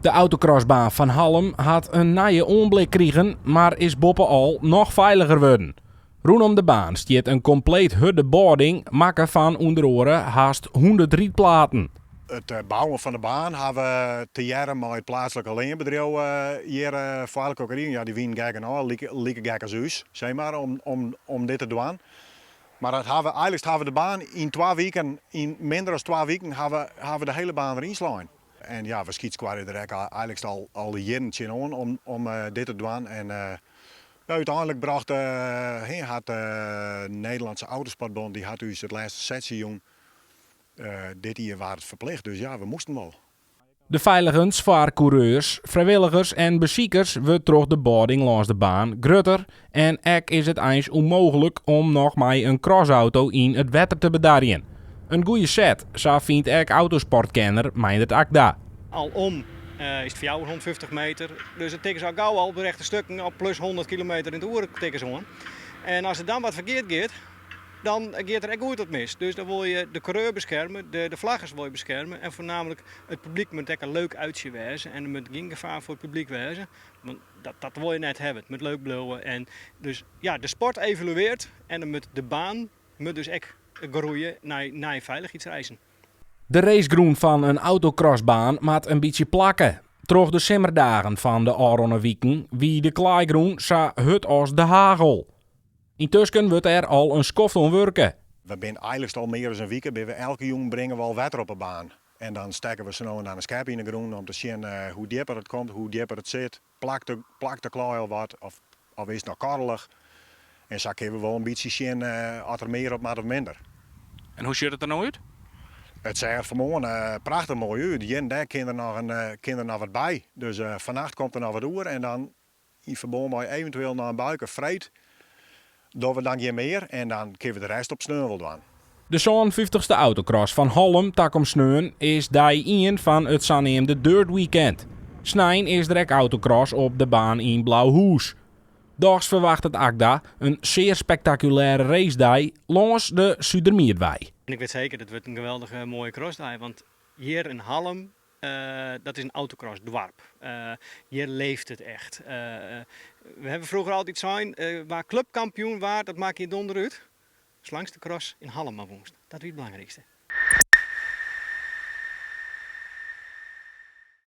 De autocrossbaan fan Hallum hat in nije oanblik krigen, mar is boppe-al noch feiliger wurden. Rûnom de baan stiet in kompleet hurde boarding, makke fan ûnder oare hast 100 rydplaten. It bouwen fan de baan ha we tegearre mei it pleatslike leanbedriuw hjir foar elkoar krigen. Ja, dy wienen gek genôch, like gek as ús, sis mar, om dit te dwaan. Mar dat ha we, eigenliks ha we de baan yn twa wiken, yn minder as twa wiken ha we, ha we de hiele baan deryn slein. En ja, we skytskoarje der ek eigenliks al jierren tsjinoan om dit te dwaan. En ja, úteinlik brocht, hat de Nederlandse Autosportbond, dy hat ús it lêste setsje jûn. Dit jier waard it ferplicht, dus ja, we moasten wol. De feiligens foar koereurs, frijwilligers en besikers wurdt troch de boarding lâns de baan grutter en ek is it eins ûnmooglik om noch mei in crossauto yn it wetter te bedarjen. In goeie set, sa fynt ek autosportkenner Meindert Acda. Al om is it 450 meter, dus it tikke se al gau al op de rechte stukken op plus 100 kilometer yn it oere tikke se oan. En as it dan wat ferkeard giet, dan giet der ek goed wat mis. Dus dan wol je de coureur beskerme, de flaggers wol je beskerme en foarnaamlik it publyk moat ek in leuk uitje wêze en der moat gjin gefaar foar it publyk wêze, want dat wol je net hawwe. It moat leuk bliuwe en dus ja, de sport evolueart en dan moat de baan moat dus ek groeie nei nije feilichheidseisen. De racegrûn fan in autocrossbaan moat in bytsje plakke. Troch de simmerdagen fan de ôfrûne wiken wie de klaaigrûn sa hurd as de hagel. Yntusken wurdt der al in skoft oan wurke. We binne eigenliks al mear as in wike, binne we elke jûn bringe we al wetter op de baan. En dan stekke we sa no en dan in skep yn de grûn om te sjen hoe djipper it komt, hoe djipper it sit. Plakt de, plakt de klaai al wat of, of is it noch korrelich? En sa kinne we wol in bytsje sjen oft der mear op moat of minder. En hoe sjocht it der no út? It seach der fanmoarn prachtich moai út. Hjir en dêr kin der noch in, kin der noch wat by. Dus fannacht komt der noch wat oer en dan yn ferbân mei eventueel noch in buike freed dogge we dan gjin mear en dan kinne we de rest op sneon wol dwaan. De sânenfyftichste autocross fan Hallum takom sneon is dei ien fan it saneamde Dirt Weekend. Snein is der ek autocross op de baan yn Blauhûs. Dochs ferwachtet Acda in sear spektakulêre racedei lâns de Sudermiedwei. En ik wit seker, dat wurdt in geweldige moaie crossdei, want hjir yn Hallum Dat is in autocrossdoarp. Hjir leeft it echt. We hawwe froeger altyd sein, wa klupkampioen waard, dat makke gjin donder út. Salangst de cross yn Hallum mar wûnst. Dat wie it belangrykste.